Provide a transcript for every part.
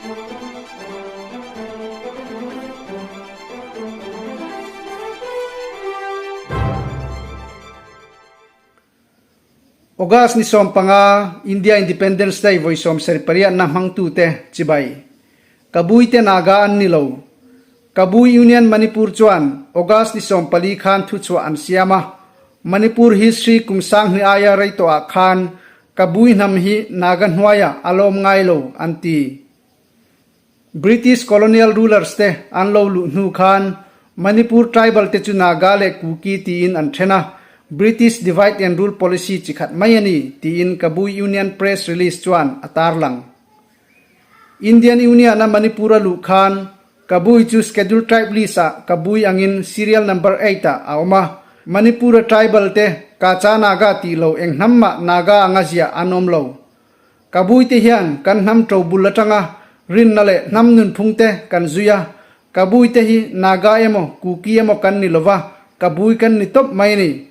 August ni 15, India Independence Day vawi 78na hmangtute chibai. Kabui te Naga an ni lo. Kabui Union Manipur chuan August ni 14 khan thuchhuah an siam a. Manipur history kum 2000 aia rei tawhah khan Kabui hnam hi Naga hnuaiah a lawm ngai lo an ti. British colonial rulers te an lo luh hnu khan Manipur tribal te chu Naga leh Kuki tiin an then a, British divide and rule policy chi khat mai a ni tiin Kabui Union press release chuan a tarlang. Indian Union a Manipur a luh khan Kabui chu Scheduled Tribe list ah Kabui angin serial number 8 ah a awm a, Manipur a tribal te Kacha Naga tih lo eng hnam mah Naga anga ziah an awm lo. Kabui te hian kan hnam to bul atanga rinna leh hnam nunphung te kan zui a, Kabui te hi Naga emaw Kuki emaw kan ni lova, Kabui kan ni tawp mai a ni.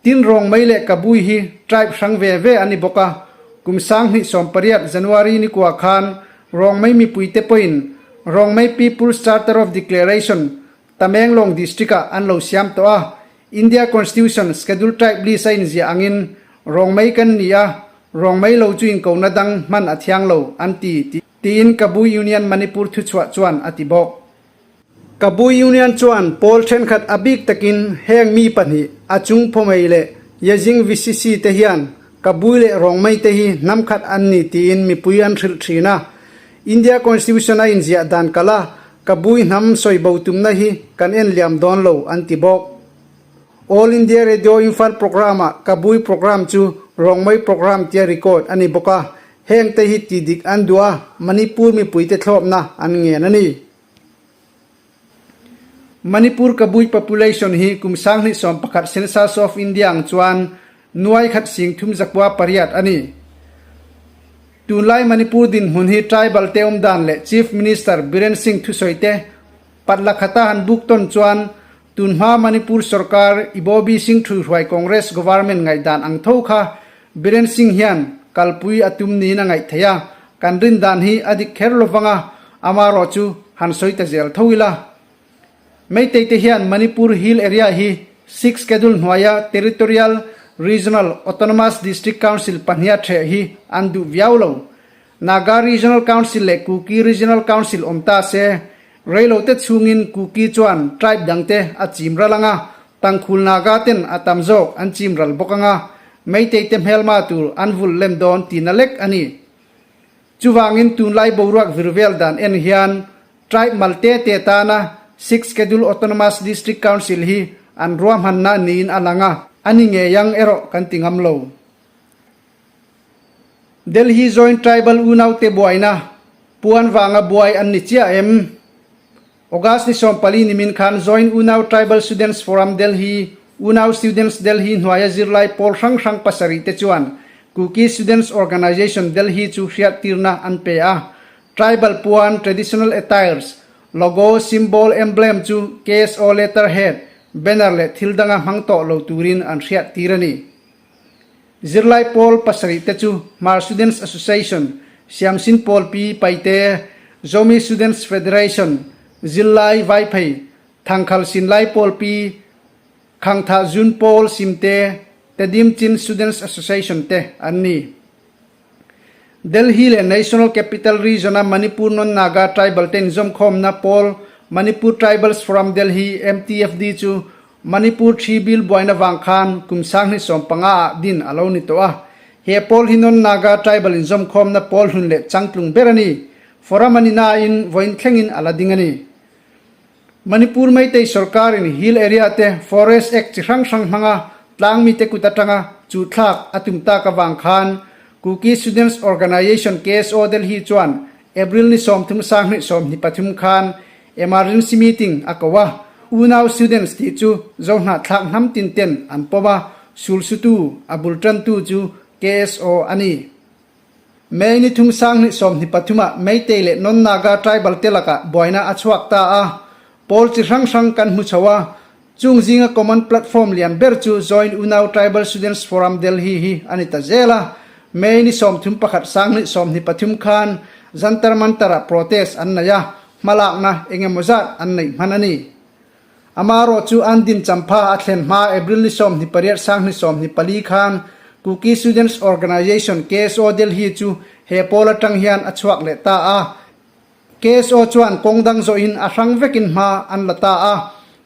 Tin rawng mai leh Kabui hi tribe hrang ve ve a ni bawk a, kum 2018 January ni kua khan Rongmei mipui te pawhin Rongmei People's Charter of Declaration Tamenglong District-ah an lo siam tawh a, India Constitution Scheduled Tribe list a inziah angin Rongmei kan ni a, Rongmei lo chu inkona dang hman a thiang lo, an ti, tiin Kabui Union Manipur thuchhuah chuan a ti bawk. Kabui Union chuan pawl thenkhat a bik takin heng mi pahnih, Achung Phomei leh Yezing VCC te hian Kabui leh Rongmei te hi hnam khat an ni tiin mipui an hrilh thin a. India Constitution a inziah dan kalh a, Kabui hnam sawi bo tumna hi kan en liam dawn lo an ti bawk. All India Radio Imphal Programme-ah Kabui Programme chu Rongmei Programme tia record a ni bawk a, heng te hi ti dik an duh a, Manipur mipuite thlawpna an ngen a ni. Manipur Kabui population hi kum 2011 Census of India ang chuan nuai khat sing thum zakua pariat a ni. Tunlai Manipur dinhmun hi tribal te awm dan leh Chief Minister Biren Singh thusawi te patla khata han buk tawn chuan tunhma Manipur sorkar Ibobi Singh thuihruai Congress government ngaihdan ang tho kha Biren Singh hian kalpui a tum niin a ngaih theih a, kan rin dan hi a dik kher lovang a, amarawh chu han sawi ta zel tho ila. Meitei te hian Manipur Hill Area hi Sixth Schedule hnuaia Territorial Regional Autonomous District Council pahniha theh hi an duh viau lo. Naga Regional Council leh Kuki Regional Council awm ta se, reilote chhungin Kuki chuan tribe dangte a chim ral ang a, Tangkhul Naga ten a tam zawk an chim ral bawk ang a, Meitei te hmelma tur an vulh lem dawn tihna lek a ni. Chuvangin tunlai boruak vir vel dan en hian Tribe mal te te tana Sixth Schedule Autonomous District Council hi an ruahmanna niin a lang a, a ni ngei ang erawh kan ti ngam lo. Delhi Joint Tribal unaute buaina puan vanga buai an ni chiah em? August ni 14 nimin khan Joint Unau Tribal Students Forum Delhi, Unau Students Delhi hnuaia zirlai pawl hrang hrang pasarih te chuan Kuki Students Organisation Delhi chu hriattirna an pe a. Tribal puan, traditional attires, logo, symbol, emblem chu KSO letterhead, banner leh thil danga hmang tawh lo turin an hriattir a ni. Zirlai pawl pasarih te chu Hmar Students Association, Siamsin Pawl Pi Paite, Zomi Students Federation, Zirlai Vaiphei, Thangkhal Sinlai Pawl Pi, Khangthah Zun Pawl Simte, Tedim Chin Students Association te an ni. Delhi leh National Capital Region-a Manipur Non-Naga Tribal te inzawmkhawmna pawl Manipur Tribals Forum Delhi, MTFD, chu Manipur thi bil buaina vang khan kum 2015 ah din a lo ni tawh a. He pawl hi Non-Naga Tribal inzawmkhawmna pawl hlun leh changtlung ber a ni. Forum a ni nain vawiin thlengin a la ding a ni. Manipur Meitei sorkarin Hill Area te Forest Act chi hrang hrang hmanga tlangmite kut atanga chu thlak a tum tak avang khan Kuki Students Organisation, KSO, Delhi chuan April ni 30 2023 khan Emergency meeting a ko a, unau students tih chu Zohnahthlak hnam tin ten an pawm a, sulsutu a bul tantu chu KSO a ni. May ni thum 2023 ah Meitei leh Non-Naga tribal te lakah buaina a chhuak ta a, pawl chi hrang hrang kan hmu chho a, chung zinga common platform lian ber chu Joint Unau Tribal Students Forum Delhi hi a ni ta zel a. May ni 31 2023 khan Jantar Mantar-ah protest an nei a, hmalakna engemaw zat an neih hman a ni. Amarawh chu an din champha a thlen hma April ni 28 2024 khan Kuki Students Organization, KSO, Delhi chu he pawl atang hian a chhuak leh ta a. KSO chuan kawng dang zawhin a hrang vekin hma an la ta a.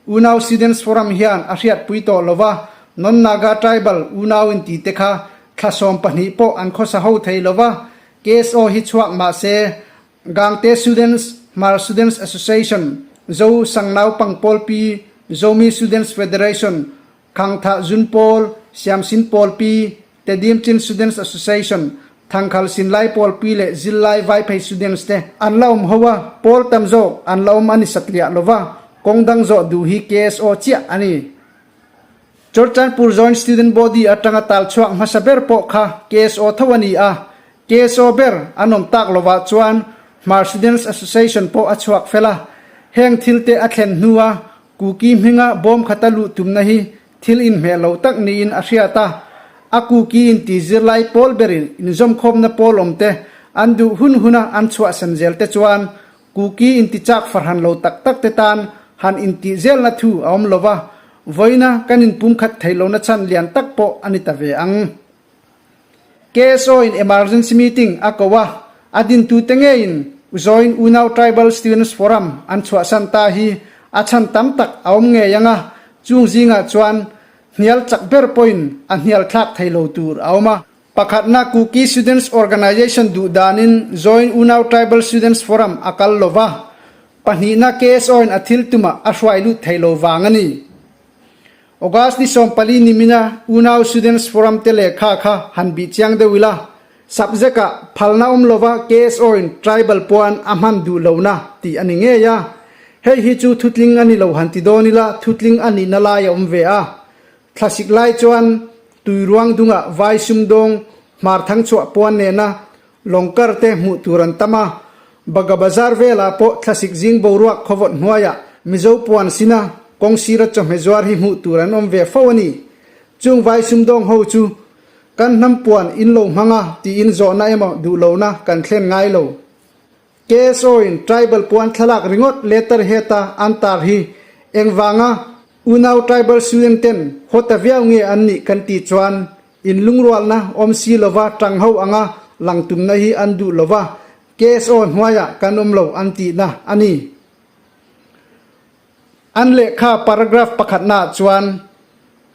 Unau Students Forum hian a hriatpui tawh lo va, Non-Naga Tribal unau inti te kha thla 12 pawh an khawsa ho thei lo va, KSO hi chhuak mah se Gangte Students, Hmar Students Association, Zo Sangnau Pangpawlpi, Zomi Students Federation, Khangthah Zun Pawl, Siamsin Pawlpi, Tedim Chin Students Association, Thangkhal Sinlai Pawlpi leh Zillai Vaiphei Students te an la awm ho a, pawl tam zawk an la awm a ni satliah lo va, kawng dang zawh duh hi KSO chiah a ni. Churchandpur Joint Student Body atanga tal chhuak hmasa ber pawh kha KSO tho a ni a, KSO ber an awm tak lovah chuan Hmar Students Association pawh a chhuak fel a. Heng thil te a thlen hnua Kuki hminga bawm khata luh tumna hi thil inhmeh lo tak niin a hriat a. A Kuki inti zirlai pawl berin inzawmkhawmna pawl awm te an duh hun huna an chhuahsan zel te chuan Kuki intichak farhan lo tak tak te tan han intih zelna thu a awm lo va, vawiina kan inpumkhat thei lohna chhan lian tak pawh a ni ta ve ang. KSO in emergency meeting a ko a, a dintute ngeiin Uzoin Unau Tribal Students Forum an chhuahsan ta hi a chhan tam tak a awm ngei ang a, chung zingah chuan hnial chak ber pawhin a hnial thlak thei lo tur a awm a. Pakhatna Kuki Students Organization duh danin Join Unau Tribal Students Forum a kal lo va, pahnihna KSO in a thil tumah a hruai lut thei lo vang a ni. August ni 14 nimina Unau Students Forum te lehkha kha han bih chiang deuh ila, subject ah phalna awm lova KSO in tribal puan a hman duh lohna tih a ni ngei a. Hei hi chu thutling a ni lo han ti dawn ila thutling a nihna lai a awm ve a. Thlasik lai chuan Tuiruang dungah vai sumdawng hmar thang chhuah puan nena lawngkar te hmuh tur an tam a, Baga Bazar velah pawh thlasik zing boruak khawvawt hnuaiah Mizo puan sina kawng sira chawhmeh zuar hi hmuh tur an awm ve fo a ni. Chung vai sumdawng ho chu kan hnam puan in lo hmang a tiin zawhna emaw duhlohna kan thlen ngai lo. KSO in tribal puan thlalak ringawt letter head-a an tar hi engvanga unau tribal student ten haw ta viau nge an nih kan tih chuan in lungrualna awm si lova tang ho anga lang tumna hi an duh lova KSO hnuaiah kan awm lo an tihna a ni. An lehkha paragraph pakhatnaah chuan,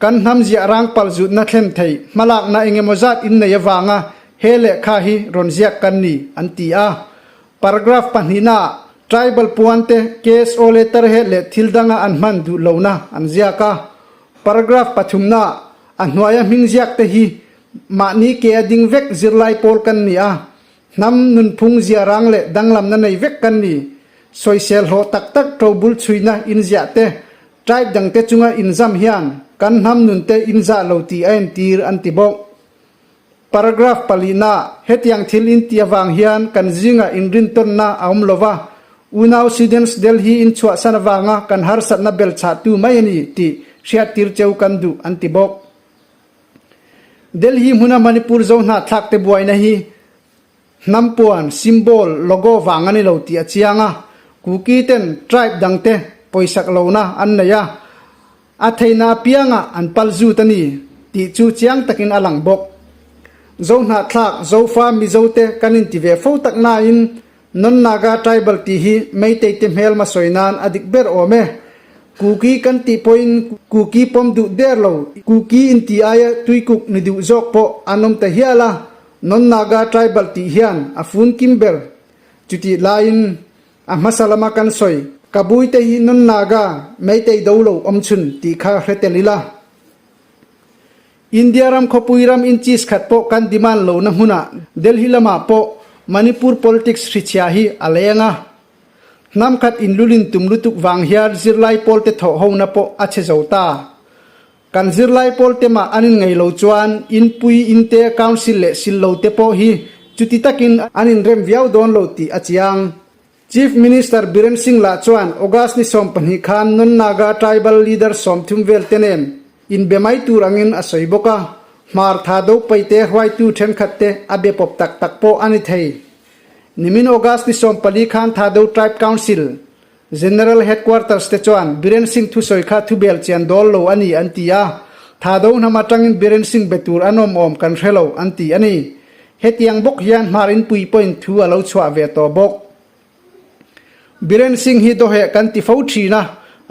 Kan hnam ziah rang palzutna thlen thei hmalakna engemaw zat innei avanga he lehkha hi rawn ziak kan ni, an ti a. Paragraph pahnihnaah tribal puante case aw leh tarhet leh thil danga an hman duh lohna an ziak a. Paragraph pathumnaah a hnuaia hming ziakte hi mahni ke a ding vek zirlai pawl kan ni a, Hnam nunphung ziarang leh danglamna nei vek kan ni. Sawisel hlawh tak tak ṭo bul chhuina inziah te, tribe dangte chunga inzam hian kan hnam nunte inzah lo tih a entir an ti bawk. Paragraph palihna, Hetiang thil inti avang hian kan zingah inrintawnna a awm lo va, unau Students Delhi in chhuahsan avanga kan harsatna belchhahtu mai a ni tih hriattir cheu kan duh an ti bawk. Delhi hmuna Manipur zo hnahthlak te buaina hi hnam puan, symbol, logo vang a ni lo tih a chiang a, Kuki ten tribe dang te pawisak lohna an nei a, a theihna apiangah an pal zut a ni tih chu chiang takin a lang bawk. Zo hnahthlak, Zofa, Mizo te kan inti ve fo tak nain Non-Naga tribal tih hi Meitei te hmelma sawi nan a dik ber awm e. Kuki kan tih pawhin Kuki pawm duh der lo, Kuki inti aia tuikuk ni duh zawk pawh an awm ta hial a, Non-Naga tribal tih hian a fun kim ber. Chutih laiin a hmasa lama kan sawi, Kabui te hi Non-Naga, Meitei do lo awm chhun tih kha hre tel ila. India ram khawpui ram inches khat pawh kan demand lohna hmunah Delhi lamah pawh Manipur politics hrichhia hi a leng a. Hnam khat inlulin tum lutuk vang hian zirlai pawlte thawh hona pawh a chhe zo ta. Kan zirlai pawlte mah an inngaih lo chuan inpui, inte, council leh sil lote pawh hi chuti takin an inrem viau dawn lo tih a chiang. Chief Minister Biren Singh lah chuan August ni 12 khan Non-Naga tribal leader 30 vel te nen inbe mai tur angin a sawi bawk a. Hmar Thado Paite hruaitu thenkhat te a be pawp tak tak pawh a ni thei. Nimin August ni 14 khan Thado Tribe Council, General Headquarters te chuan Biren Singh thusawi kha thubel chian dawl lo a ni an ti a, Thado hnam atangin Biren Singh be tur an awm awm kan hre lo an ti a ni. Hetiang bawk hian Hmar Inpui pawhin thu a lo chhuah ve tawh bawk. Biren Singh hi dawheh kan ti fo thin a,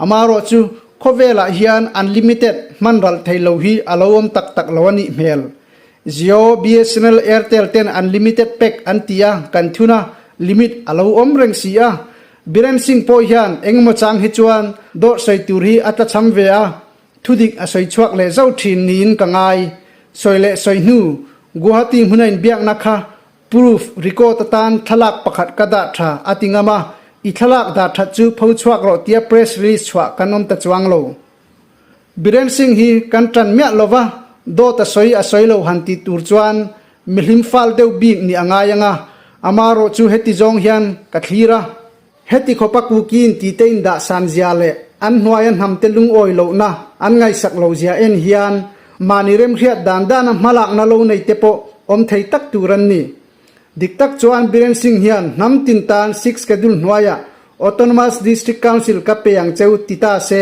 amaherawh chu khawvelah hian unlimited hman ralh thei lo hi a lo awm tak tak lo a nih hmel. Jio, BSNL, Airtel ten unlimited pack an ti a, kan thun a, limit a lo awm reng si a. Biren Singh pawh hian engemaw chang hi chuan dawr sawi tur hi a tlachham ve a, Thudik a sawi chhuak leh zauh thin niin ka ngai. Sawi leh sawi hnu, Guwahati hmuna inbiakna kha proof record atan thlalak pakhat ka dah tha a ti ngam a, i thlalak dah that chu pho chhuak rawh tia press release chhuah kan awm ta chuang lo. Biren Singh hi kan tan miah lova, dawt a sawi a sawi lo han tih tur chuan mihlim fal deuh bik nih a ngai ang a, amarawh chu heti zawng hian ka thlir a. Heti khawpa Kuki-in tite indah san zia leh an hnuaia hnamte lungawi lohna an ngaihsak lo zia en hian mahni remhriat dan dana hmalakna lo nei te pawh awm thei tak tur an ni. Dik tak chuan Biren Singh hian hnam tin tan Sixth Schedule hnuaiah Autonomous District Council ka pe ang cheu ti ta se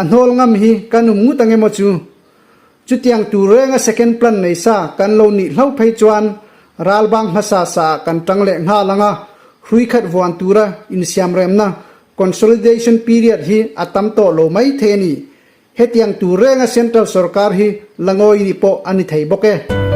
a hnawl ngam hi kan um ngut ang emaw chu? Chutiang tur renga second plan nei sa kan lo nih hlo phei chuan ralbang hmasa sa ah kan tang leh nghal ang a, hrui khat vuan tura insiamremna, consolidation period, hi a tam tawh lo mai thei a ni. Hetiang tur renga central sorkar hi la ngawi ni pawh a ni thei bawk e.